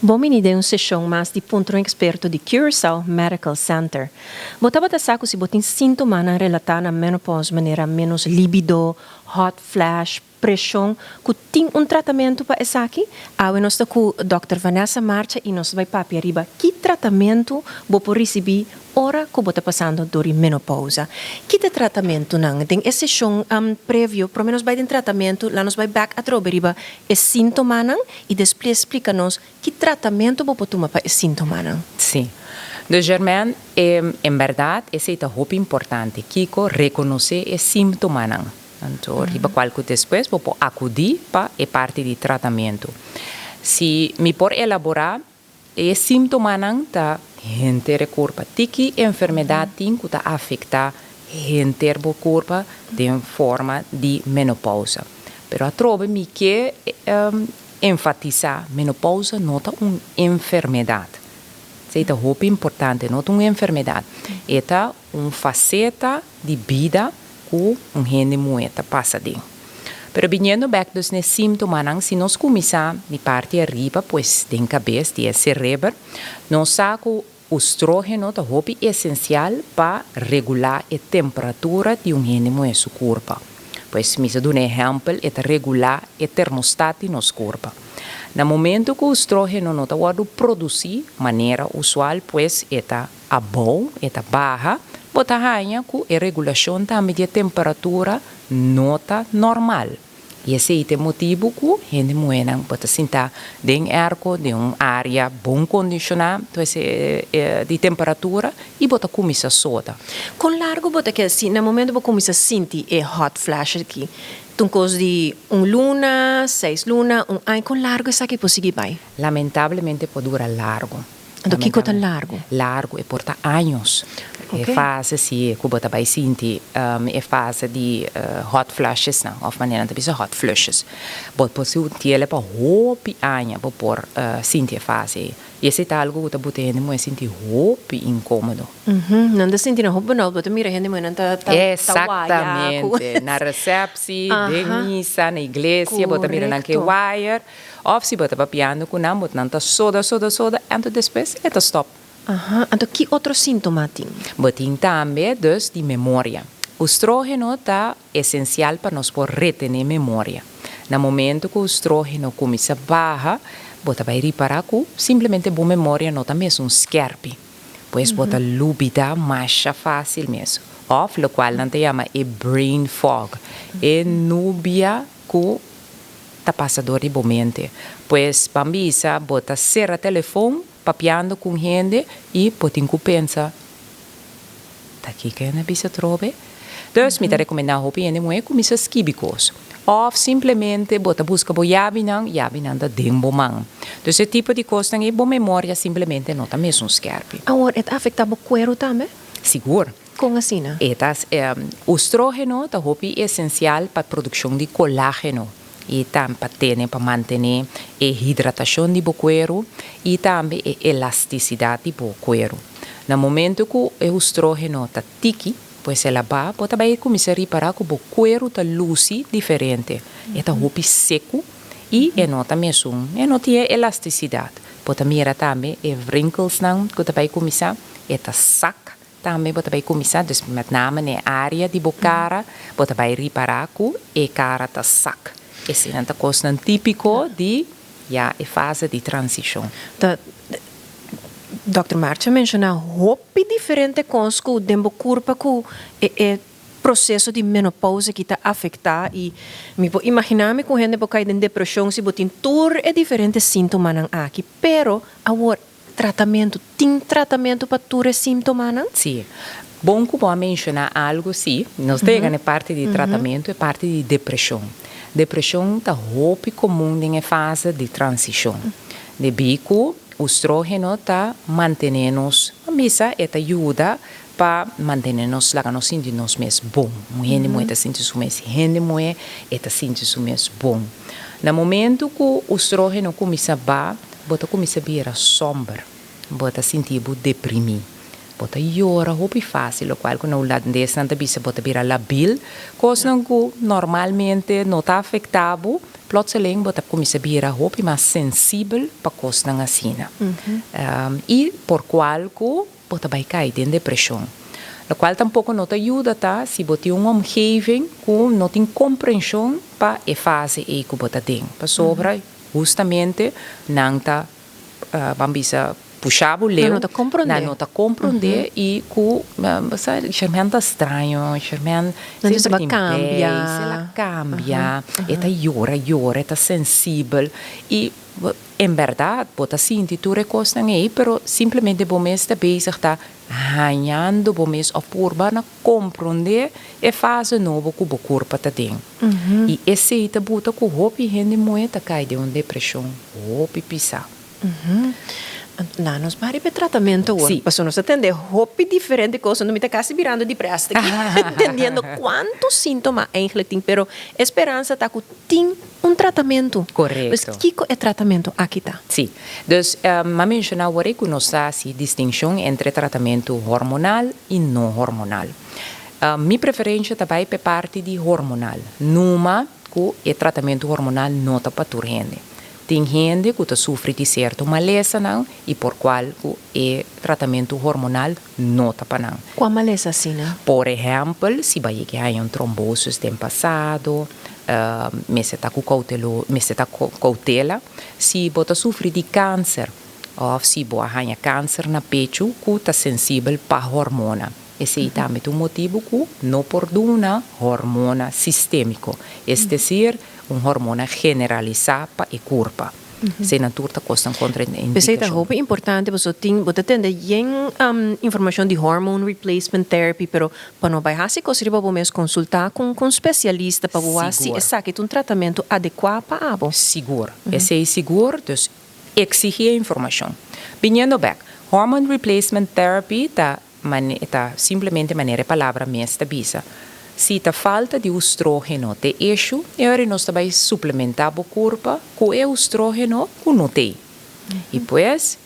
Bon bini den un seshon mas di Puntra un Eksperto di Curaçao Medical Center. Bo tabata sa ku si bo tin síntomanan relatá na menopause manera ménos libido, hot flash, preshon, ku tin un tratamentu pa esaki? Awe nos ta ku Dòkter Vanessa Marcha i nos ta bai papia riba ki tratamentu bo por risibí ora ku bo ta pasando dor di menopousa. Ki ta e tratamentunan? Den e seshon previo, promé nos bai den tratamentu, laat nos bai bèk atrobe riba e síntomanan i despues splika nos ki tratamentu bo por tuma pa e síntomanan. Sí. Dus Germaine, en bèrdat esei ta hopi importante, kiko rekonosé e síntomanan. Anto riba cual cu despues bo por acudi pa e parti di tratamento. Si mi por elabora, e simptomanan ta henter e curpa. Tiki enfermedad tin cu ta afecta henter bo curpa den forma di menopausa. Pero atrobe mi ke enfatisa, menopausa no ta un enfermedad. Esey ta hopi importante, no ta un enfermedad. E ta un faceta di bida ku un hende muhé ta pasa den. Pero biniendo bèk dus n'e símtomanan, si nos kuminsá di parti ariba, pues den kabes di e sereber, nos sa ku ustrógeno ta hopi esensial pa regulá e temperatura di un hende muhé su kurpa. Pues mi sa duna ehèmpel, e ta regulá e termostat di nos kurpa. Na momentu ku ustrógeno no ta wòrdu produsí manera usual, pues e ta Abou e ta baha, bo ta haña ku e regulashon tambe di e temperatura no ta normal. I esei ta e motibu ku hende muhénan bo ta sintá den èrko den un área bon kondishoná di temperatura i bo ta kuminsá soda. Kon largu bo ta keda si na momento bo kuminsá sinti e hot flash aki? Ta un kos di un luna, seis luna, un aña? Kon largu esaki por sigui bai? Lamentablemente por dura largu. Anto kiko ta largu? Largu, e por ta años. E fase si ku bo ta bai sinti e fase di hot flashes nan òf manera nan ta bisa hot flushes. Bo por sintiel pa hopi aña bo por sinti e fase ei. I esei ta algu ku ta buta hende muhé sinti hopi inkómodo. Nan ta sinti nan hopi benòut, bo ta mira hende muhé nan ta ta waya ku. Eksaktamente. Na resèpsi, den misa, na iglesia bo ta mira nan ke wire. Of si bo ta papiando ku nan, bo nan ta soda, soda, soda, anto despues e ta stòp. Aha, anto ki otro síntoma tin? Bo tin tambe dus di memoria. Ustrógeno ta esensial pa nos por retené memoria. Na momento ku ustrógeno kuminsá baha, bo ta bai ripará ku simplemente bo memoria no ta mesun skèrpi. Pues bo ta lubidá masha fásil mes. Of lokual nan ta yama e brain fog, e nubia ku ta pasa dor di bo mente. Pues, ban bisa bo ta sera telefon papiando ku un hende i bo tin ku pensa, Ta kiko hende a bisa atrobe? Dus, mi ta rekomendá hopi hende muhé kuminsá skibi kos. Òf simplemente bo ta buska bo yabinan, yabinan ta den bo man. Dus e tipo di kosnan ei bo memoria simplemente no ta mesun skèrpi. Awor, e ta afektá bo kueru tambe? Sigur. Kon asina? E ta Ustrógeno ta hopi esensial pa produkshon di kolágeno i tambe pa tene pa mantené e hidratashon di bo kueru i tambe e elastisidat di bo kueru. Na momentu ku e ustrógeno ta tiki, pues el a ba, bo ta bai kuminsá ripará ku bo kueru ta lusi diferente, e ta hopi seku i e no ta mesun, e no tin e elastisidat. Bo ta mira tambe e wrinklesnan ku ta bai kuminsá, e ta sak. Tambe bo ta bai kuminsá, dus met name na e área di bo kara, bo ta bai ripará ku e kara ta sak. Eseinan ta kosnan típiko di ya e fase di transishon. Ta Dòkter Marcha menshoná hopi diferente kos ku den bo kurpa ku e e proseso di menopousa aki ta afektá i mi por imaginá mi ku hende por kai den depreshon si bo tin tur e diferente síntomanan aki. Pero awor Tratamentu. Tin tratamentu pa tur e síntomanan? Sí. Bon ku bo a menshoná algu, sí. Nos ta yega na e parti di tratamentu, e parti di depreshon. Depreshon ta hopi komun den e fase di transishon. Debí ku ustrógeno ta mantené nos, a misa e ta yuda pa mantené nos, laga nos sinti nos mes bon. Un hende muhé ta sinti su mes hende muhé, e ta sinti su mes bon. Na momentu ku ustrógeno kuminsá ba, Bo ta kuminsá bira somber, bo ta sinti bo deprimí, bo ta yora hopi fásil, lokual ku na hulandesnan ta bisa bo ta bira labil, kosnan ku normalmente no ta afektá bo, Plotseling bo ta kuminsá bira hopi mas sensibel pa kosnan asina. I por kual ku bo ta bai kai den depreshon. Lokual tampoko no ta yuda ta si bo tin un omgeving ku no tin komprenshon pa e fase ei ku bo ta den. Pasobra hustamente nan ta ban bisa pusha bo leu, Nan no ta komprondé. Nan no ta komprondé i ku sa Sherman ta straño, Sherman Nan semper ta tin kambia. Beis, el a kambia, e ta yora yora, e ta sensibel i en bèrdat bo ta sinti tur e kosnan ei pero simplemente bo mes ta bezig ta hañando bo mes òf purba na komprondé e fase nobo ku bo kurpa ta den. I esei ta buta ku hopi hende muhé ta kai den un depreshon hopi pisá. Na nos bai riba e tratamentu awor. Sí. Pasobra nos a tende hopi diferente kos, anto mi ta kasi birando depressed aki, entendiendo kuantu síntoma eigenlijk tin. Pero e speransa ta ku tin un tratamentu. Korekto. Pues kiko e tratamentu aki ta? Sí. Dus, m'a menshoná awor ei ku nos ta hasi distinshon entre tratamentu hormonal i no hormonal. Mi preferensha ta bai p'e parti di hormonal. Numa ku e tratamentu hormonal no ta pa tur hende. Tin hende ku ta sufri di sierto malesanan i por kual ku e tratamentu hormonal no ta pa nan. Kua malesa asina? Por ehèmpel, si bo a yega haña un trombosis den pasado, mester ta ku koutelo, mester ta koutela. Si bo ta sufri di kanser òf si bo a haña kanser na pechu ku ta sensibel pa hormona. Esei tambe ta un motibu ku no por duna hormona sistémiko, es desir, un hormona generalisá pa e kurpa. Eseinan tur ta kosnan kontraindikashon. P'esei ta hopi importante pasobra tin bo ta tende yen informashon di hormone replacement therapy pero pa no bai hasi kos riba bo mes konsultá ku un spesialista pa bo wak si esaki ta un tratamentu adekuá pa abo. Sigur. Esei sigur. Dus eksigí e informashon. Biniendo bèk, hormone replacement therapy ta ta simplemente manera e palabra mes ta bisa. Si ta falta di ustrógeno t'e eshu, e ora nos ta bai suplementá bo kurpa ku e ustrógeno ku no t'ei. I pues,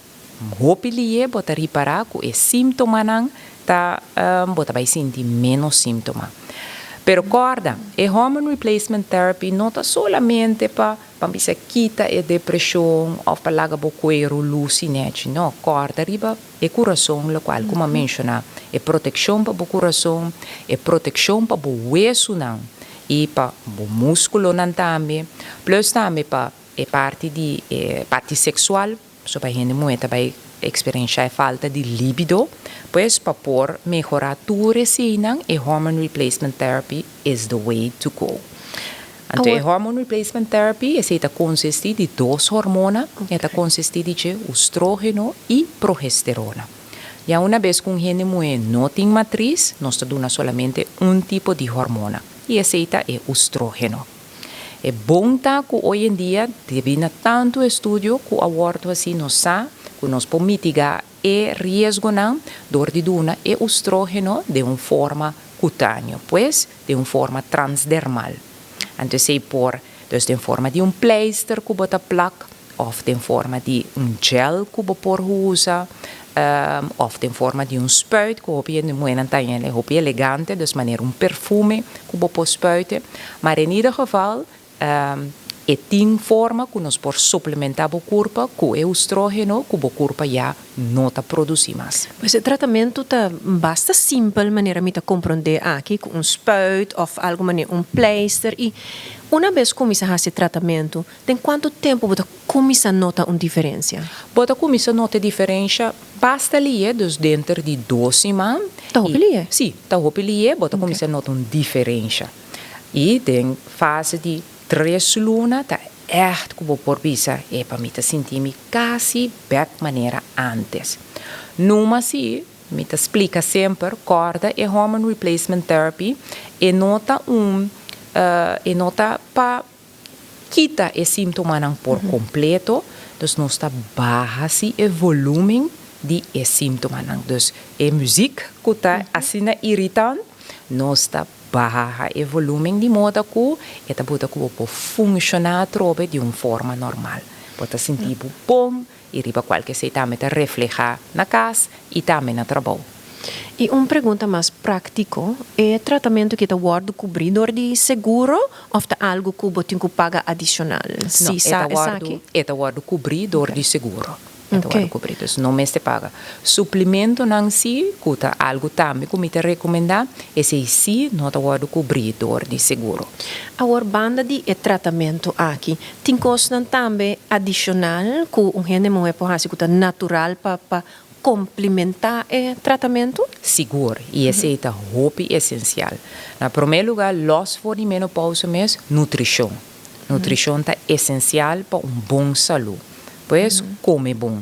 hopi lié bo ta ripará ku e síntomanan ta, bo ta bai sinti ménos síntoma. Pero kòrda, e hormone replacement therapy no ta solamente pa, ban bisa, kita e depreshon òf pa laga bo kueru lusi nèchi. No, kòrda riba. E kurason, lokual ku m'a menshoná, e protekshon pa bo kurason, e protekshon pa bo wesunan i pa bo múskulonan tambe, plùs tambe pa e parti di e parti seksual, pasobra pa hende muhé ta bai eksperenshá e falta di libido, pues pa por mehorá tur eseinan e hormone replacement therapy is the way to go. Anto e hormone replacement therapy esei ta konsistí di dos hormona, e ta konsistí di dje ustrógeno i progesterona. Ya una bes ku un hende muhé no tin matris, nos ta duna solamente un tipo di hormona i esei ta e ustrógeno. E bon ta ku oy en dia debí na tantu estudio ku a wòrdu hasí nos sa ku nos por mitigá e riesgonan dor di duna e ustrógeno den un forma kutáneo, pues den un forma transdermal. Anto esei por, dus den forma di un pleister ku bo ta plak, òf den forma di un gel ku bo por usa, òf den forma di un spuit ku hopi hende muhénan ta haña hopi elegante, dus manera un perfume ku bo por spuite. Maar in ieder geval, E tin forma ku nos por suplementá bo kurpa ku e ustrógeno ku bo kurpa ya no ta produsí mas. Pues e tratamentu ta basta simpel manera mi ta komprondé aki ku un spuit òf algu manera un pleister i una bes kuminsá hasi e tratamentu den kuantu tempu bo ta kuminsá nota un diferensia? Bo ta kuminsá nota e diferensha basta lié, dus denter di dos siman. Ta hopi lié? Sí, ta hopi lié bo ta kuminsá nota un diferensha. I den fase di tres luna ta ègt ku bo por bisa, Epa, mi ta sinti mi kasi bèk manera ántes. Numa si, mi ta splika semper, kòrda e hormone replacement therapy e no ta un, e no ta pa kita e síntomanan por kompleto, dus nos ta baha si e volúmen di e síntomanan. Dus e muzik ku ta asina iritant, nos ta Baha e volumen di moda ku e ta buta ku bo por funshoná atrobe di un forma normal. Bo ta sinti bo bon i riba kualke esei tambe ta reflehá na kas i tambe na trabou. I un pregunta mas práktiko, e tratamentu aki ta wòrdu kubrí dor di seguro òf ta algu ku bo tin ku paga adishonal? No, Si e sa ta wòrdu, esaki? e ta wòrdu kubrí dor di seguro. E ta wòrdu kubrí, dus no mester paga. Suplementonan sí, ku ta algu tambe ku mi ta rekomendá, esei sí no ta wòrdu kubrí dor di seguro. Awor banda di e tratamentu aki, tin kosnan tambe adishonal ku un hende muhé por hasi ku ta natural pa pa Komplimentá e tratamentu? Sigur, i esei ta hopi esensial. Na promé lugá, lòs for di menopousa mes, nutrishon. Nutrishon ta esensial pa un bon salú. Pues, kome bon.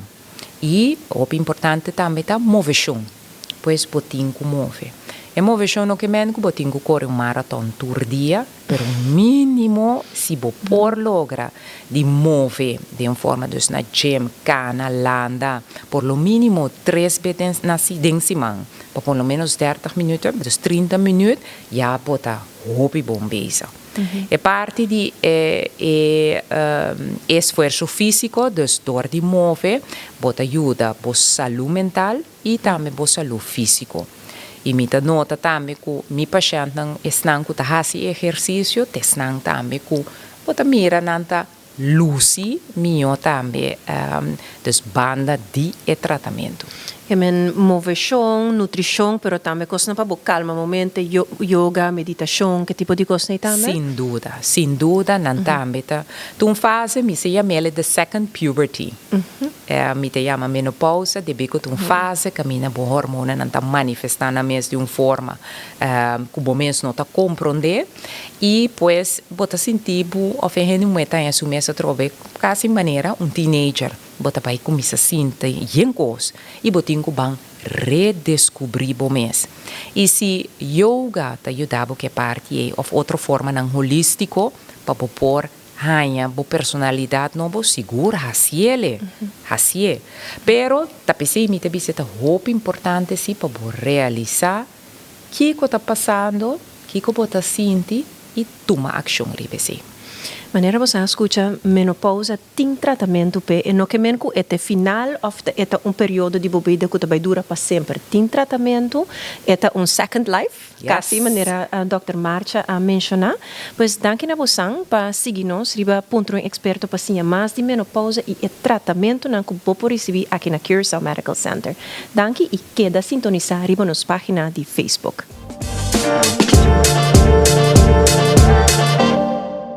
I hopi importante tambe ta moveshon. Pues, bo tin ku move. E moveshon no ke men ku bo tin ku kore un maraton tur dia. Pero mínimo si bo por logra di move den un forma dus na gym, cana, landa, por lo mínimo tres be den na den siman pa por lo menos dertig minuut, dus 30 minuut, ya bo ta hopi bon bezig. E parti di e e esfuerso físico, dus door di move, bo ta yuda bo salú mental i tambe bo salú físiko. I mi ta nota tambe ku mi pashèntnan, esnan ku ta hasi ehersisio, ta esnan tambe ku bo ta mira nan ta lusi mihó tambe, dus banda di e tratamentu. E men moveshon, nutrishon, pero tambe kosnan pa bo kalma bo mente, yoga, meditashon, ke tipo di kosnan ei tambe? Sin duda, sin duda nan tambe ta. Ta un fase, mi sa yam'el the second puberty. Mi ta yama menopausa debí ku ta un fase kaminda bo hormonanan ta manifestá nan mes di un forma ku bo mes no ta komprondé i pues bo ta sinti bo òf e hende muhé ta haña su mes atrobe kasi manera un teenager. Bo ta bai kuminsá sinti yen kos i bo tin ku ban redeskubrí bo mes. I si yoga ta yuda bo ku e parti ei òf otro formanan holístiko pa bo por Haña bo personalidad nobo sigur haciele, hacié. Pero ta p'esey mi ta bisa ta hopi importante si pa bo realisa kico ta pasando, kico bo ta sinti y tuma accion riba esey. Manera bo sa scucha menopausa tin tratamentu p'e e no ke men ku e ta e final of ta e ta un periodo di bo bida ku ta bai dura pa semper. Tin tratamentu, e ta un second life. Casi manera Dòkter Marcha a menciona. Pues danki na bosan pa sigui nos riba Puntra un Experto pa siña mas di menopausa y e tratamentonan cu bo por ricibi aki na Curaçao Medical Center. Danki y keda sintonisa riba nos pagina di Facebook.